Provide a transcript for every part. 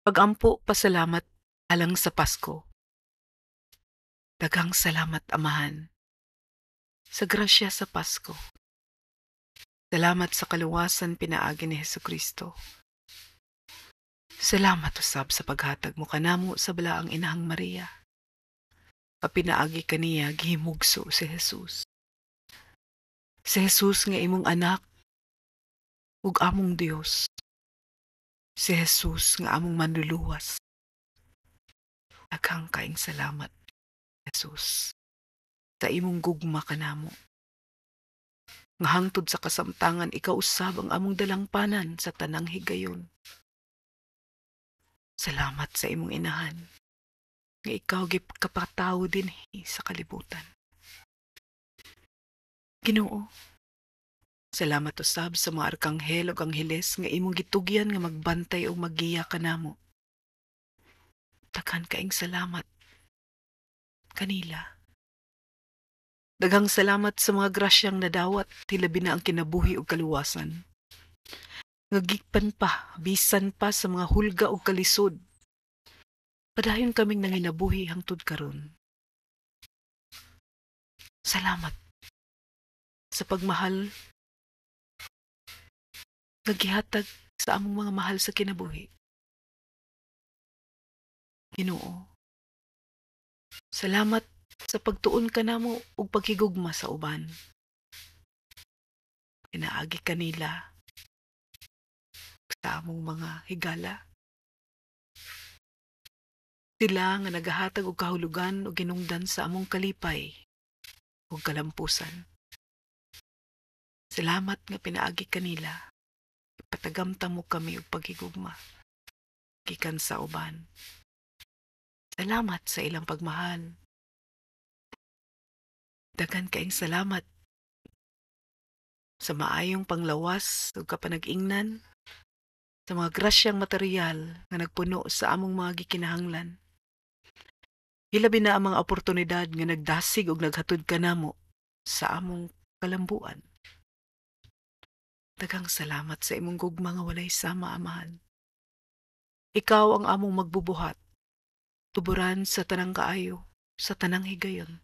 Pagampo pasalamat alang sa Pasko. Daghang salamat, Amahan, sa grasya sa Pasko. Salamat sa kaluwasan pinaagi ni Hesukristo. Salamat usab sa paghatag mo kanamo sa balaang Inahang Maria. Pinaagi kaniya gihimugso si Jesus. Si Jesus nga imong anak ug among Dios. Si Jesus nga among manluluwas. Daghang kaayong salamat, Jesus, sa imong gugma kanamo. Nga hangtod sa kasamtangan, ikaw usab ang among dalangpanan sa tanang higayon. Salamat sa imong inahan nga ikaw gipakatawo dinhi sa kalibutan. Ginoo, salamat usab sa mga arkanghel ug angheles nga imong gitugyan nga magbantay ug maggiya kanamo. Daghan kaayong salamat kanila. Daghang salamat sa mga grasyang nadawat, hilabi na ang kinabuhi ug kaluwasan. Nga gikan pa, bisan pa sa mga hulga ug kalisod, padayon kaming nanginabuhi hangtod karon. Salamat sa pagmahal nga gihatag sa among mga mahal sa kinabuhi. Ginoo, salamat sa pagtuon kanamo ug paghigugma sa uban. Pinaagi kanila sa among mga higala. Sila nga nagahatag og kahulugan ug hinungdan sa among kalipay ug kalampusan. Salamat nga pinaagi kanila. Ipatagamtam mo kami og paghigugma gikan sa uban. Salamat sa ilang pagmahal. Daghan kaayong salamat sa maayong panglawas ug kapanag-ingnan, sa mga grasyang material nga nagpuno sa among mga gikinahanglan. Hilabi na ang mga oportunidad nga nagdasig ug naghatod kanamo sa among kalambuan. Daghang salamat sa imong gugma nga walay sama, Amahan. Ikaw ang among magbubuhat, tuburan sa tanang kaayo, sa tanang higayon,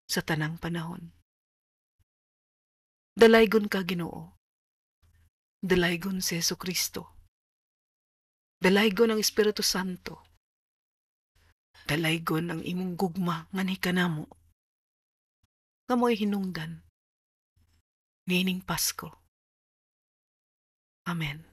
sa tanang panahon. Dalaygon ka, Ginoo. Dalaygon si Hesukristo. Dalaygon ang Espiritu Santo. Dalaygon ang imong gugma nganhi kanamo. Nga mao'y hinungdan niining Pasko. Amen.